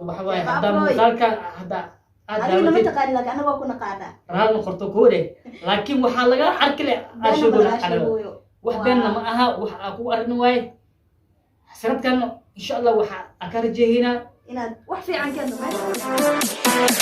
Waxa waaye Deeqa haddaa Afrooy. Muuqaalka hadda aad Adiga nama daawatid taqaani, laakiin anaga waa ku naqaanaa. Raal noqoto koode, laakiin waxaa laga arki leh aa Beenna sheegoona lagaa anaga. Sheegooyo. Wax beenna ma aha, wax aa kugu aragni waaye. Sanadkan insha Allah waxaa aan ka rajeehaynaa inaad wax fiican keento meesha.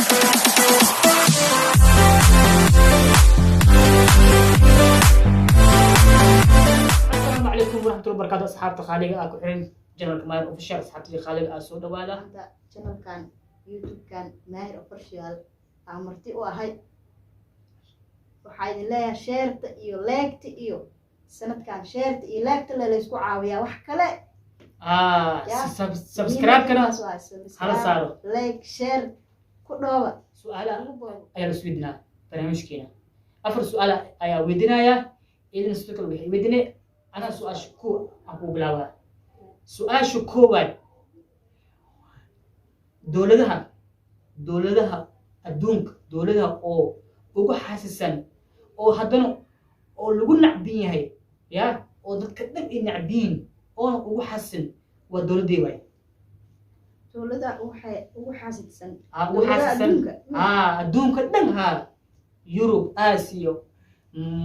Asalaamu calaykum waraxmatullahi wabarakaatu, asxaabta khaaliga ah ku xiran channelka Maahir Official, asxaabtii khaaliga ah, soo dhawaada. Maanta channelkan YouTube-kan Maahir Official aan marti u ahay. Waxaa idin leeyahay share-ta iyo like-ta, iyo sanadkan share-ta iyo like-ta le laysku caawiyaa, wax kale. Ya. Subscribe-kana Muhiimadda waa subscribe, hala saaro. Like, share ku dhooba. Su-aalaha ayaa la isweydiinaa barnaamijkeena. Afar su-aal ayaa weydiinaya, idin sidoo kale waxay weydiinay. Anaa su-aasha ku aan kugu bilaabaa. Su-aasha koowaad: dowladaha adduunka, dowladaha oo ugu xaasisan oo haddana oo lagu nacbin yahay ya, oo dadka dhan ay nacbiyin oona ugu xasisan, waa dowladdii waay? Dowladda waxay ugu xaasidsan? Ah, ugu Dowladaha xaasisan. adduunka? Adduunka dhan ha, Yurub, Aasiya,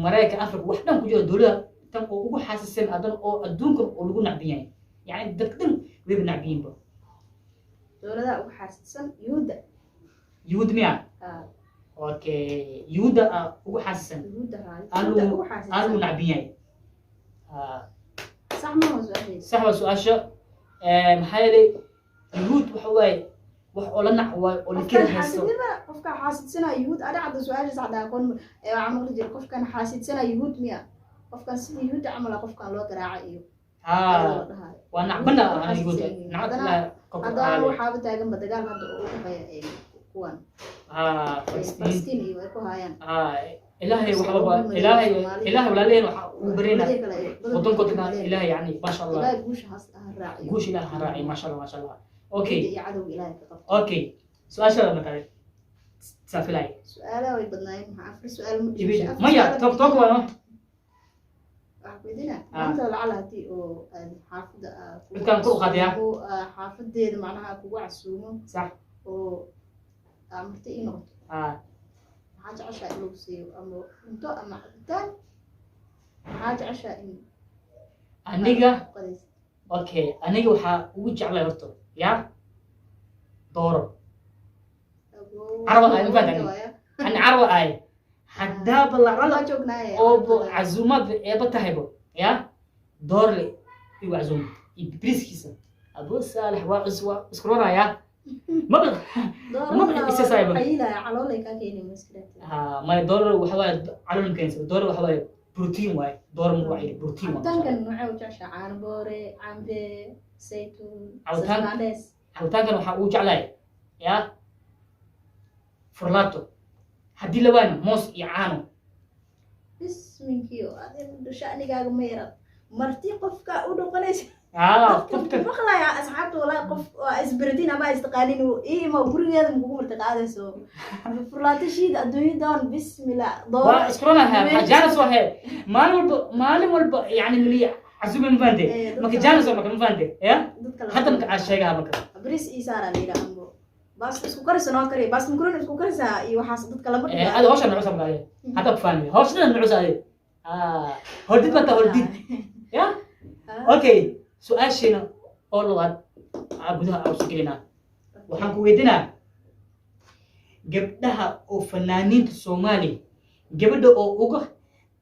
Maraykan, Africa, wax dhan ku jira, dowladda tan oo ugu xaasisan haddana oo adduunkan oo lagu nacbin yahay, yani dadka dhan wayba nacbiyinba. Dowladaha ugu xaasidsan, Yuhuudda. Yuhuud miya? Ah. Okay, Yuhuudda ugu xaasisan. Yuhuudda haa. Aan Yuhuudda lagu ugu aan lagu xaasidsan. Nacbin yahay. Ah, Sax ma waa su-aashayda? Sax waa su-aasha. Maxaa yeelay Yuhuud waxa waaye wax oo la nac waayo oo la Qofkan keli haysto. Xaasidnima qofkan xaasidsanaa Yuhuud ani cadda su-aasha saxda aqoon ee waxaa maqli jira qofkan xaasidsanaa Yuhuud miya, qofkan sida Yuhuudda camal ah, qofkan loo garaaca iyo ayadoo la dhahayo. Waa nacbana Yuhuudda ana Yuhuudda xaasidsan yihiin. nacad. Haddana la haddana waxaaba taaganba dagaal hadda oo u dhexeeya ay kuwan Falastiin. Falastiin iyo ay ku haayaan. Ilaahay Soo waxbaba ugu Ilaahay Soomaalida. Ilaahay walaalaheen waxa uu baryana Dowladihii kale ay badankood wadankooda ku Ilaahay yani maasha Allah. Ilaahay guusha ha raaciyo. Guusha Ilaahay ha raaciyo, maasha Allah, maasha Allah. Okay. Yuhuudda iyo cadowga Ilaahay ka qabto. Okay, su-aashaada markaa saafilay. Su-aalaha way badnaayeen, maxaa afar su-aal ma dhiibshay? Afar Maya su-aal took took waa no. Waxaa ku weydiinaa Ah. maanta lacala haddii oo aad xaafadda Midkaan kor u qaadaya. Xaafadeeda macnaha kugu casuumo oo aa marti ii noqoto, maxaa jeceshaa in lagu siiyo, ama cunto ama cabitaan, maxaa jeceshaa in Aniga ku qadaysid? Okay, aniga waxaa ugu jeclay horta ya dooro. Carab ay ma fahantaa? Waaya. Ani carwa ahay haddaaba lacala Waa joognaaye. oo casuumad eeba tahaybo ya, doorle igu casuum iyo briskiisa Abu Saalax waa cus, waa isku roraya maba maba isa saayba. Xayilaya caloolay kaa keeni maskiraati. Ha, maya, dooro waxa waaye calool keensa, dooro waxa waaye protein waaye, dooro ma waa protein waa. Cabitaankan noocee u jeceshaa? Caano boore, cambe, saytuun? Sasmaandees? Cabitaankan waxaa ugu jeclahay ya furlaato, haddii la waayno moos iyo caano. Bisminkiyo adiga sha'nigaaga ma yaran marti qofka u noqonaysa. Ah, qofka maqlaya asxaabta, walaahi qof waa isberatiin ama istaqaanin ii ima gurigeeda makugu marti qaadayso furlaato shiid adduunyadan, bismillah, dooro. Waa isku ronaha jaanis waa he, maalin walba, maalin walba yani mali casuume, ma fahante? Eh, marka jaanis waa marka, ma fahante ya? Dadka Hadda marka aa sheegaha marka. Bariis ii saaraa la yidhaha, ambo baasta isku karisa, noo kariya baasta makaroni isku karisaa iyo waxaas dadka lama Eh, ada hawsha nucusa marka ade hadda ku fahmi hawsha nucusa ade hordid bata hordid ya. Okay, su-aasheena oo labaad aa gudaha aa usoo gelinaa. Waxaan ku weydiinaa gabdhaha oo fanaaniinta Soomaaliya, gabadha oo uga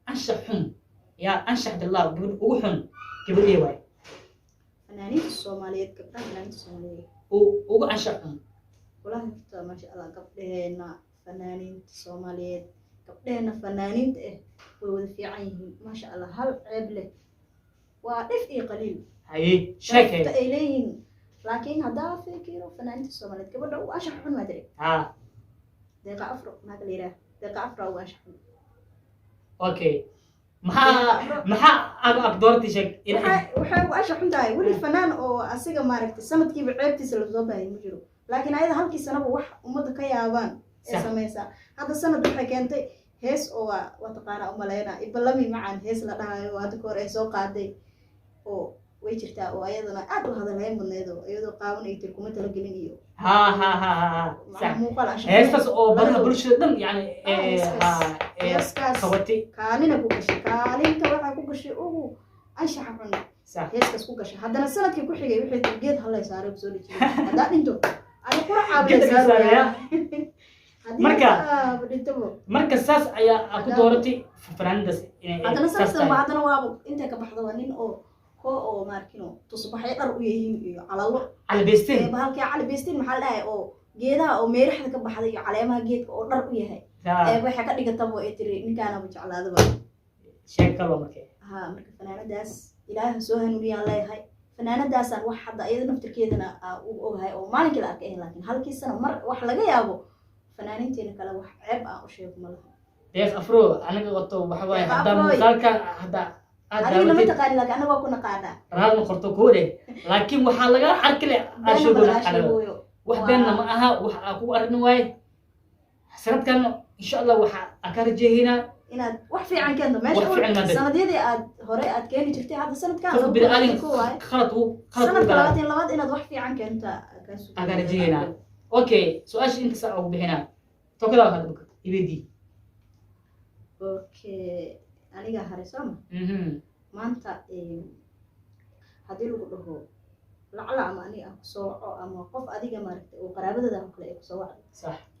anshax xun ya, anshax dillah, gabadha ugu xun gabadhee waay? Fanaaniinta Soomaaliyeed, gabdhaha fanaaniinta Soomaaliyeed oo uga anshax xun. Walahi horta maasha Allah, gabdheheena fanaaniinta Soomaaliyeed, gabdheheena fanaaniinta ah way wada fiican yihiin, maasha Allah, hal ceeb leh waa dhif iyo qaliil. Haye, sheekay. Sharafta ay leeyihiin, laakiin haddaa fikiro fanaaniinta Soomaaliyeed, gabadha ugu anshax xun waa jire Deeqa Afro, maxaa la yidhaha, Deeqa Afro ugu anshax xun. Okay, maxaa ag ag doortay? Sheeg. Waxay ugu anshax xun tahay, weli fanaan oo asiga maaragtay sanadkiiba ceebtiisa lasoo baahiyay ma jiro, laakiin ayada halkii sanaba wax ummadda ka yaabaan ee samaysaa. Hadda sanad waxay keentay hees oo waa taqaanaa umaleynaa, Ibalami Macaan hees la dhahayo oo hadda ka hor ay soo qaaday oo way jirtaa, oo ayadana aad u hadalhayn badneyd, oo iyadoo qaawan ay tiri kuma talagelin iyo Ha ha ha ha ha, Macnaha sax. Muuqaal anshax. Heestaas oo baraha bulshada dhan yani Ah, heestaas. Ha, Heeskaas qabatay. Kaalina ku gashay, kaalinta waxaa ku gashay ugu anshaxa xun. Heeskaas ku gashay. Haddana sanadkii ku xigay waxay tiri geed hallay saaray, soo dhejiyay, haddaa dhinto ani quracaaba. Geedka ka saaraya. Haddii dhintabo. Marka saas ayaa aa ku dooratay fanaanidaas inay Haddana saas sanadkan ba tahay. Haddana waaba intay ka baxda waa nin oo ko oo maarkino tusbaxyo dhar u yihiin iyo calalo. Calabeysteen. Ee, bahalkii cali beestiin maxaa la dhahay, oo geedaha oo meeraxda ka baxday iyo caleemaha geedka oo dhar u yahay. Ee, waxay ka dhigataba ay tiri ninkaanaba jeclaadaba. Sheeg kaloo marka. Ha, marka fanaanadaas Ilaaha soo hanuuniyaan leeyahay. Fanaanadaasaan wax hadda iyada naftirkeedana aa u ogahay oo maalinkii la arkay ahayn, laakiin halkii sano mar wax laga yaabo fanaaniinteena kale wax ceeb aan u sheego ma laha. Deeq Afro aniga wato waxa waaye Deeq haddaa Afroy. Muuqaalka hadda aad Adiga nama daawatid taqaani, laakiin anaga waa ku naqaanaa. Raal noqoto koo dheh, laakiin waxaa laga arki leh aa Beenna ma sheego lagaa anaga. sheegooyo. Wax beenna ma aha, wax aa kugu arrin waaye. Sanadkan insha Allah waxa aan ka rajeeynaa inaad wax fiican keento meesha. Wax fiican maad. Sanadyadii aad hore aad keeni jirtay, hadda sanadkan qofka bini aadan 2021 waaye. Khalad wuu khalad wuu Sanadka galaa. 22 inaad wax fiican keento kaa sugan. Aan ka rajeeynaa. Okay, su-aasha intaas aan ugu bixinaa tokadaa hadda ibedi. Okay, aniga hare sooma. Maanta haddii lagu dhaho lacala ama aniga aan kusoo waco ama qof adiga maaragtay oo qaraabadada oo kale ay kusoo wacdo,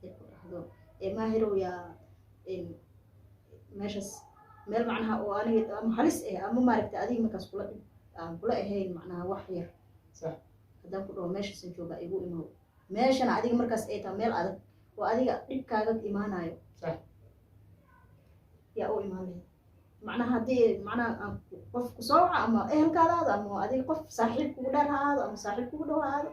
ay ku dhahdo ee Maahirow yaa meeshaas meel macnaha oo aniga ama halis eh ama maaragtay adiga markaas kula dhib aan kula ahayn, macnaha wax yar, haddaan ku dhaho meeshaasan joogaa igu imow, meeshana adiga markaas ay tahay meel adag oo adiga dhibkaaga imaanayo, yaa u imaan lahayd? Macnaha haddii macnaha aan qof kusoo waca ama ehelkaada ahaado ama adiga qof saaxiib kugu dheer ha ahaado ama saaxiib kugu dhow ha ahaado,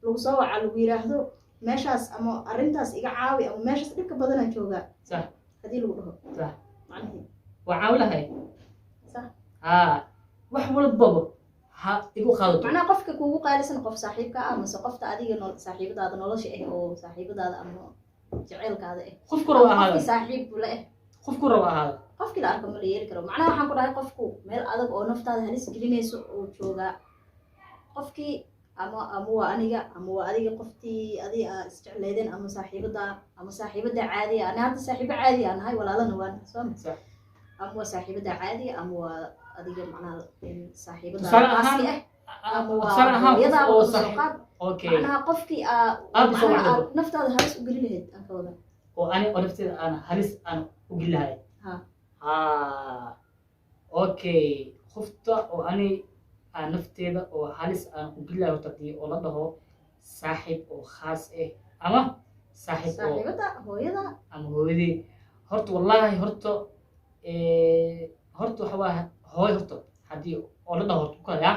lagu soo waca, lagu yiraahdo meeshaas ama arrintaas iga caawi ama meeshaas dhibka badanaan joogaa, haddii lagu dhaho, macnihii. Waa caawilahay. Haa, wax walbaba ha igu qaadato. Macnaha qofka kugu qaalisan, qof saaxiibka ah mase qofta adiga saaxiibadaada nolosha ah oo saaxiibadaada ama jaceylkaada ah, qofku rabo ama ahaado, qofkii saaxiib la ah, qofku rabo ahaado. Qofkii la arko ma la yeeli karo. Macnaha waxaan ku dhahay qofku meel adag oo naftaada halis gelinayso oo joogaa, qofkii ama waa aniga ama waa adiga, qoftii adiga aa isjecleydeen ama saaxiibada ama saaxiibada caadiga. Ani hadda saaxiibo caadi aan nahay, walaalana waan soo ma, ama waa saaxiibada caadiga ama waa adiga macnaha saaxiibada Tusaale ahaan, khaaski ah ama waa tusaale ahaan qof hooyadaaba oo kasoo saaxiib qaad. Macnaha qofkii aa Aad soo macnaha wacdo. Aad naftaada halis u geli lahayd aan ka wada. Oo ani oo nafteeda aan halis aan u geli lahay. Ha. Ha, okay, qofta oo ani aan nafteeda oo halis aan u geli lahay horta hadii oo la dhaho saaxiib oo khaas ah ama saaxiib oo saaxiibada, hooyada. Ama hooyadii, horta wallahi horta horta waxa waa hooyo. Horta haddii oo la dhaho horta ku kale ya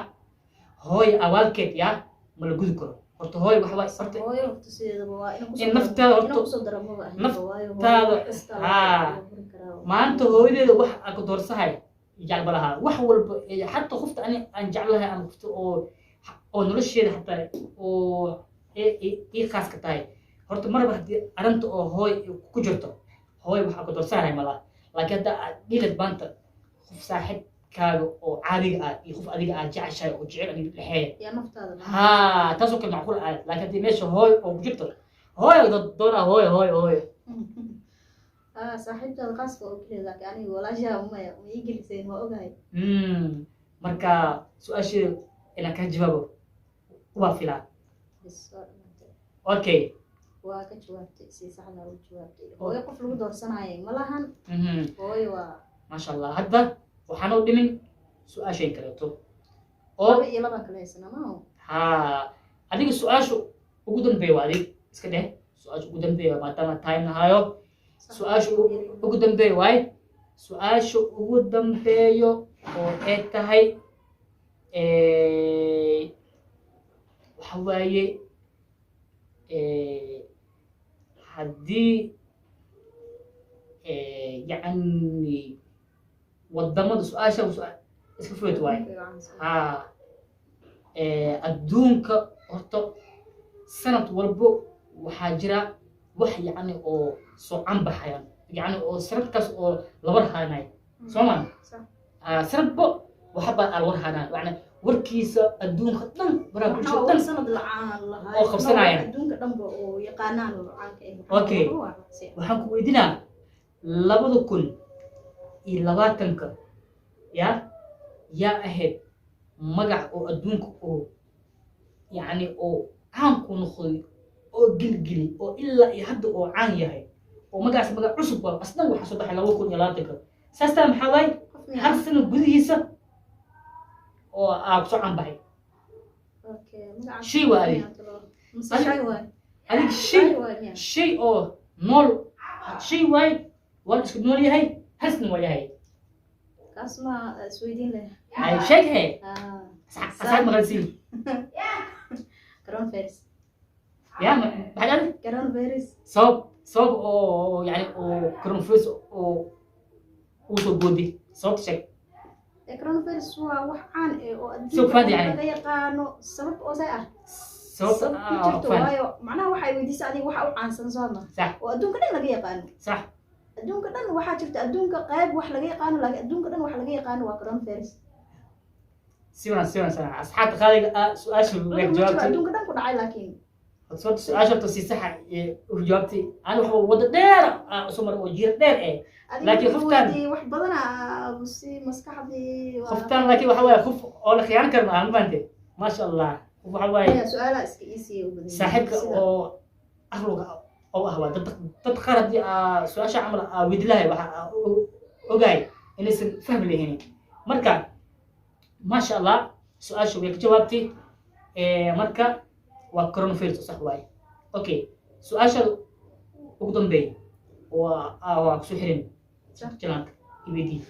hooyo awaalkeed ya ma la gudi karo. Horta hooyo waxa waa horta Hooyo horta sideedaba waa inuu kusoo in naftaada inuu horta kusoo daro maba ahayn, waayo hooyo wax kasta haa. waa huri karaa. Maanta hooyadeeda wax aan ku doorsahay jecel balahaa wax walba, xataa qofta ani aan jeclahay ama qofta oo nolosheeda xataa oo ii khaaska tahay, horta marba haddii arrinta oo hooy ku jirto, hooy waxaa ku doorsanaya malaha. Laakiin hadda aad dhilad maanta qof saaxiibkaaga oo caadiga ah iyo qof adiga aad jeceshahay oo jecel adiga dhexeeya, yaa naftaada haa, taasoo kale macquul ah. Laakiin haddii meesha hooy oo ku jirto, hooy doonaa, hooy hooy hooy. Ah, saaxiibtaada khaaska oo keliya, laakiin aniga walaashaha maya, ma ii geliseen, waa ogahay. Marka su-aasheeda inaan kaa jawaabo waa filaa. Bas, waa dhamaatay. Okay. Waa ka jawaabtay, si saxda u jawaabtay. Hooyo qof lagu doorsanaayo ma lahan. Hooyo waa Maasha Allah, hadda waxaan u dhimin su-aashayn kaleeto oo Laba iyo labaan kala haysanaa maaho. Haa, adiga su-aasha ugu dambeeya waa adig iska dheh su-aasha ugu dambeeya maadaama time nahayo. Su-aasha ugu dambeeya waaye, su-aasha ugu dambeeyo oo ay tahay waxa waaye haddii yacni wadamada su-aasha iska fudud waaye. Haa, adduunka horta sanad walbo waxaa jira wax yacni oo soo canbaxayaan, yacni oo sanadkaas oo la war haanayo soo ma? Sax. Sanadbo waxba aa la war haanayo, yacni Warkiisa adduunka dhan, baraha Waxna bulshada waa dhan wax sanad lacaan lahaa oo qabsanayaan. Adduunka dhanba oo yaqaanaan oo caanka ah. Okay. Waxaan ku weydiinaa, 2020-ka yaa ahayd magac oo adduunka oo yacni oo caan ku noqday oo gilgili oo ilaa iyo hadda oo caan yahay, oo magacaas magac cusub waa asdan waxaa soo baxay 2020-ka? Saas taa maxaa waaye, hal sano gudihiisa oo aa kusoo caan baxay. Shay waa adig. Adig shay, shay oo nool, shay waaye, waan isku nool yahay, hal sano waa yahay. Kaas ma isweydiin leh. Ay, sheeg he. Asaad maqalsiin. Coronavirus. Ya, maxaa dhahday? Coronavirus. Sabab oo yani oo coronavirus oo uu soo boodi, sababta sheeg. Coronavirus waa wax caan eh oo Soo adduunka faadi yani. laga yaqaano. Sabab oo say ah Sababta sabab ma jirto, waayo macnaha waxay weydiisay adiga waxa u caansan, soo ma? Sax. Oo adduunka dhan laga yaqaano. Sax. Adduunka dhan waxaa jirta, adduunka qayb wax laga yaqaano, laakiin adduunka dhan wax laga yaqaano waa coronavirus. Si wanaagsan, si wanaagsan. Asxaabta qaaliga ah, su-aasha way Cudur ma jiro jawaabtay. Adduunka dhan ku dhacay laakiin. Sababta su-aasha horta si saxa u jawaabtay. Ani waxa waddo dheer ah usoo maray oo jiir dheer eh. Adiga Laakiin wuxuu weydiiyey wax badan si maskaxdii qoftaan, laakiin waxa waaye qof oo la khiyaan karo maaha, ma fahante? Maasha Allah, qof waxa waaye. Maya, su-aalaha iska iisiya u badan yihiin. Saaxiibka oo aqliga oo ah waa dad qaar haddii aa su-aasha camal aa weydi lahay, waxa aa ogahay inaysan fahmi lahayn. Marka maasha Allah, su-aasha way ka jawaabtay. Marka waa coronavirus, sax waaye. Okay, su-aasha ugu dambeey waa kusoo xirin channelka iweydii.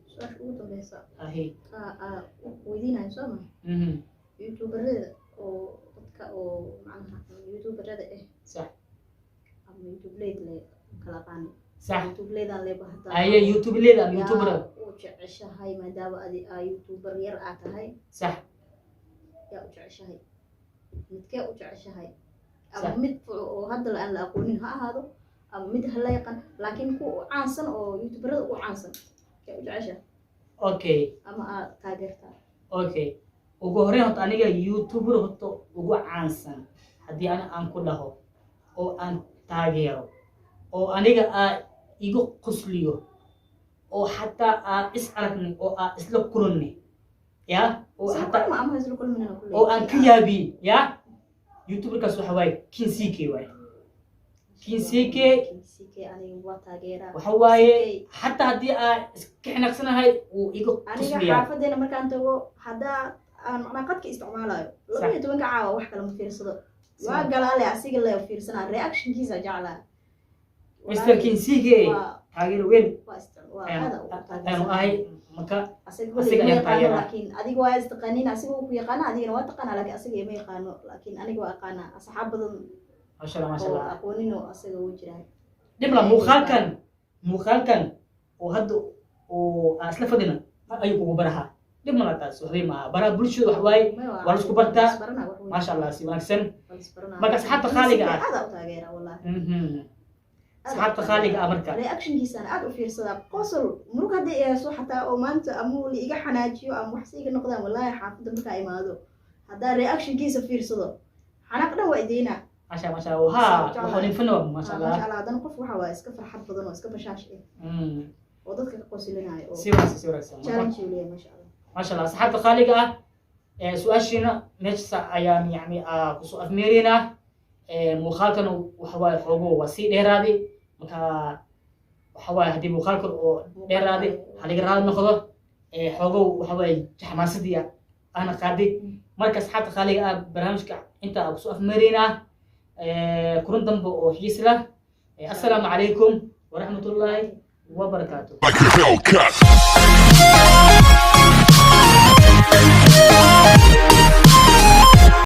Su-aasha ugu dambeysa ahe aa weydiinayo, soo ma? Mhm. Youtuberada oo dadka oo macnaha youtuberada ah ama youtube-leyd le kala aqaani. Youtube-leydaan leeba hadda. Aye, youtube leeda ama youtuberada. Yaa u jeceshahay, maadaama adi aa youtuber yar aa tahay? Yaa u jeceshahay, midkee u jeceshahay, ama mid oo hadda aan la aqoonin ha ahaado ama mid ha la yaqaan, laakiin kuwa u caansan oo youtuberada u caansan, kee u jeceshahay ama aad taageertaa? Okay, ugu horreyn horta aniga youtuber horta ugu caansan haddii ani aan ku dhaho oo aan taageero oo aniga aa iga qosliyo oo xataa aa is aragnay oo aa isla kulannay ya oo Isla xataa kulma ama isla kulminina kuley. Oo aan ka yaabiyey ya, youtuberkaas waxa waaye King CK waaye, King CK. King CK aniga waa taageeraa. Waxa waaye xataa haddii aa iska xinaaqsanahay wuu iga Aniga qosliyaa. Xaafadeena markaan tago, haddaa aan macnaa qadka isticmaalayo 12-ka caawa, wax kale ma fiirsado, waa galaale asiga le fiirsanaa, reactionkiisa jeclaa. Mr King CK taageero weyn waa waa aada u ayaanu taageersan. Ahay marka Asaga asiga weli ma ayaan yaqaano. Taageeraa. Laakiin adiga waa istaqaanin, asiga wuu ku yaqaana, adigana waa taqaanaa, laakiin asaga ima yaqaano, laakiin aniga waa aqaanaa asxaab badan Maasha Allah, maasha oo Allah. aqoonin oo asaga wuu jiraan. Dhibla muuqaalkan oo hadda oo aan isla fadhina ayuu kugu barahaa. Dhib mala taas, waxbay maaha. Baraha bulshada wax waaye, waa la isku bartaa. Isbaranaa wax weyn. Maasha Allah, si wanaagsan. Waa la isbaranaa. Marka asxaabta qaaliga ah. Aada u taageeraa wallahi. Aad u Asxaabta qaaliga ah marka reactionkiisana aad u fiirsadaa, qosol murug haddii ay hayso xataa oo maanta ama la iga xanaajiyo ama wax si iga noqdaan, wallahi xaafadda markaa imaado haddaa reactionkiisa fiirsado, xanaaq dhan waa ideynaa. Maasha, maasha Allah, haa, wuxuu nin fano, maasha Maasha Allah. Allah, haddana qof waxa waa iska farxad badan oo iska bashaash ah oo dadka ka qoslinayo oo Si wanaagsan, si wanaagsan. Challenge uu leeyahay, maasha Allah. Maasha Allah, asxaabta qaaliga ah, su-aashiina meesha ayaan yani kusoo afmeeraynaa. Muuqaalkan waxa waaye xoogo waa sii dheeraaday. Marka waxa waaye haddii muuqaalkan oo dheeraaday haliga raali noqdo. Xoogow waxa waaye xamaasadii aana qaaday. Marka asxaabta qaaliga ah, barnaamijka inta aan kusoo afmeeraynaa. Kulan dambe oo xiis lah. Assalaamu calaykum waraxmatullaahi wabarakaatu. Like a Hellcat.